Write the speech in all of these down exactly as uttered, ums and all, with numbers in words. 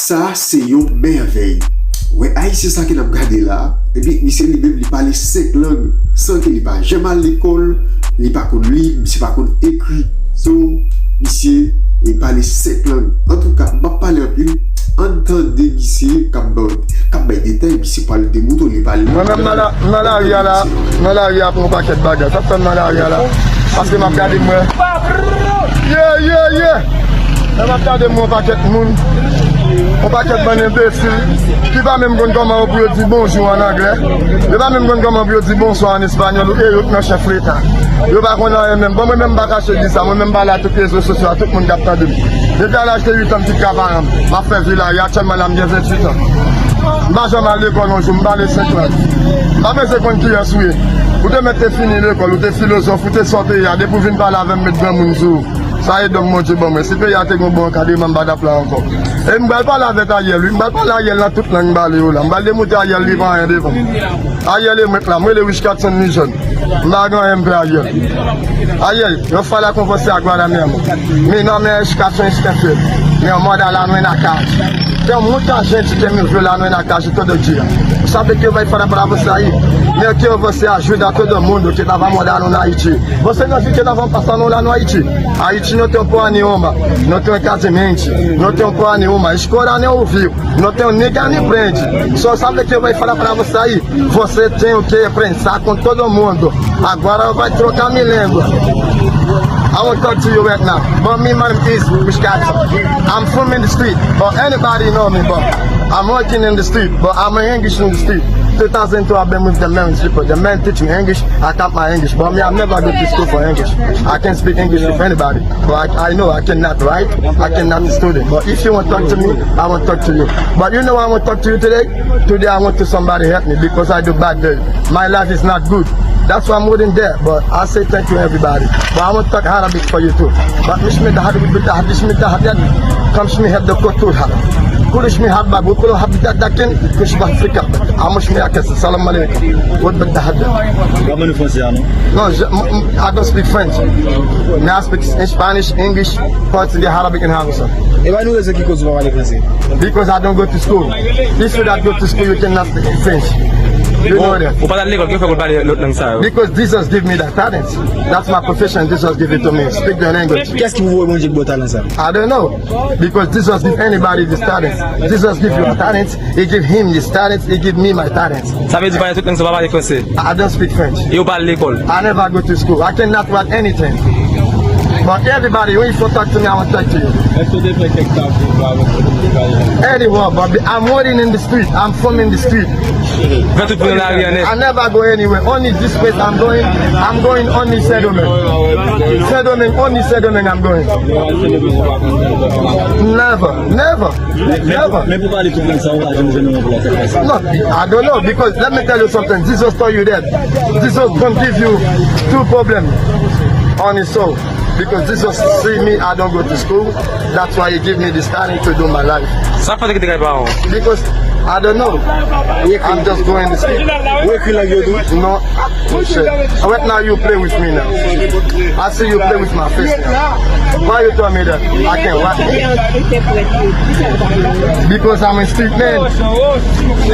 Sa se yon mèvèy. Wè ayisyen sa ke n ap gade la, ebyen, misye li menm li pale senk lang san ke li pa janm al lekòl, li pa konn li, misye pa konn ekri. So, misye li pale senk lang. Antouka, m p ap pale anpil, ann tande misye k ap bay, k ap bay detay, misye pral demoutre li pale. Mwen menm m nan la, m nan lari a la, m nan lari a pou yon pakèt bagay. Sa k fè m nan lari a la, paske m ap gade m wè. Yeah, yeah, yeah. Lè m ap gade m wè yon pakèt moun, yon pakèt bann enbesil, ki pa menm konn kòman yo pou yo di bonjou an anglè. Yo pa menm konn kòman pou yo di bonswa an espanyòl, e yo k nan chèf leta. Yo pa konn anyen menm. Bon, mwen menm m pa kache di sa. Mwen menm m pale a tout rezo sosyo a, tout moun k ap tande m. Depi a laj de uit an, m kite Kaparan. M ap fè vi la, e aktyèlman la, m gen venntuit an. M pa janm al lekòl yon jou, m pale senk lang. M pa bezwen konn kiyès ou ye. Ou te mèt te fini lekòl, ou te filozòf, ou te sa w te ye a, depi w vin pale avè m, m met granmoun sou ou. Sa e don Bondye ban mwen. Si peyi a te gen bon ankadreman, m pa t ap la ankò. E m pral pale avèk Ariel, wi. M pral pale Ariel nan tout lang m pale yo la. M pral demoutre Ariel li pa anyen devan m. Ariel e mwen k la. M rele Richardson Lejeune. M pa gen anyen m pè Ariel. Ariel, yon fala con você agora mesmo. Mi nome é Escasson Scanfield. Meu modo lá não é na casa. Tenho muita gente que me viu lá não é na casa todo dia. Sabe que vai falar pra você aí? Meu que você ajuda todo mundo que tava morando na Haiti. Você não viu que tava passando lá no Haiti? Haiti não tem porra nenhuma, não tem casa mente, não tem porra nenhuma. Escola nem ouviu, não tem nega nem prende. Só sabe que vai falar pra você aí. Você tem o que pensar com todo mundo. Agora vai trocar minha língua. I want to talk to you right now. But me, my name is Miss Jackson. I'm from in the street, but anybody know me, but I'm working in the street, but I'm an English in the street. Two thousand two, I've been with the men people. The men teach me English. I taught my English, but me, I never go to school for English. I can't speak English with anybody. But I, I know I cannot write, I cannot student. But if you want to talk to me, I want to talk to you. But you know I want to talk to you today? Today I want to somebody help me because I do bad day. My life is not good. That's why I'm waiting there. But I say thank you everybody. But I want to talk Arabic for you too. But مش متعهد بالتعهد، مش متعهد. كمش مهد كوتور هذا. كلش مهد باب وكل هب دكن كش بافريكا. أمش مياكس. السلام عليكم. What بالتعهد؟ Wap mande franse a, non? No, je, m, m, I don't speak French. Me I speak Spanish, English, Portuguese, Arabic and Hausa. E ba nou rezon ki koz ou pa pale franse? Because I don't go to school. If you don't go to school, you cannot speak French. You know that. Ou pa t al lekòl, ki fè pou w pale lòt lang sa yo? Because Jesus give me that talent. That's my profession. Jesus give it to me. Speak the language. Kiyès ki pou voye Bondye ki ba w talan sa? I don't know. Because Jesus give anybody this talent. Jesus give you a talent. He give him his talent. He give me my talent. Sa vle di pale tout lang sa, pa pale franse? I don't speak French. E ou pa al lekòl? I never go to school. I cannot write anything. But everybody, when you talk to me, I want to talk to you. Èske w te fè kèk tablo avèk Anywhere, but I'm working in the street. I'm from in the street. Fè tout pou nan lari an nèt. I never go anywhere. Only this place I'm going. I'm going only Saint Domingue. Saint Domingue, only Saint Domingue I'm going. Never, never, never. Men pou pale tout lang sa, ou pa janm jwenn yon plas. No, I don't know, because let me tell you something. Jesus told you that. Jesus don't give you two problem on his soul. Because Jesus see me, I don't go to school. That's why he give me this talent to do my life. Sa fè ki te kay pa ou? Because I don't know. I'm just going to school. Ou ekri lang yo tou? No. Shit. Right now you play with me now. I see you play with my face now. Why you tell me that? I can't. Why? Because I'm a street man.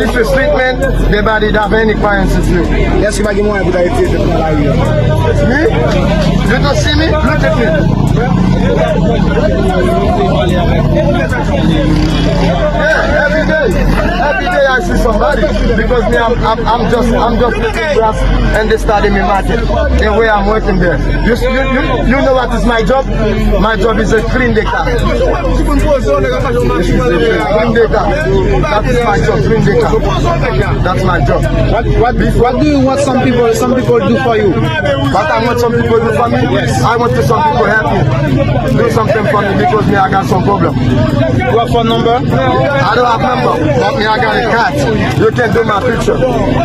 If you street man, nobody have any clients with you. Èske pa gen mwayen pou ta retire tèt nan lari a? Me? You don't see me? Look at me. Yeah, every day. Every day I see somebody because me, I'm, I'm, I'm just, I'm just making grass and they started me market. And where I'm working there. You, you, you, you know what is my job? My job is a clean the car. Clean the car. That is my job, clean the car. That's my job. What, what, what do you want some people, some people do for you? What I want some people do for me? Yes. I want to some people help me. Do something for me because me, I got some problem. What phone number? I don't have number, but me, I got a cat. You can do my picture.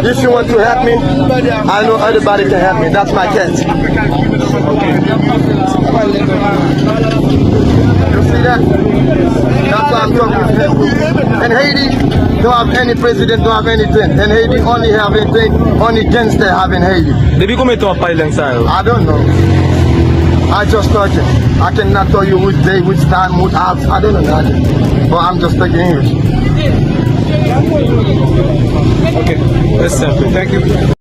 If you want to help me, I know everybody can help me. That's my cat. You see that? That's why I'm talking to you. In Haiti, don't have any president, don't have anything. In Haiti, only have anything, only gangster have in Haiti. Depi konbyen tan w ap pale lang sa yo? I don't know. I just talking. I cannot tell you which day, which time, which hours. I don't know nothing. But I'm just speaking English. Okay, that's simple. Thank you.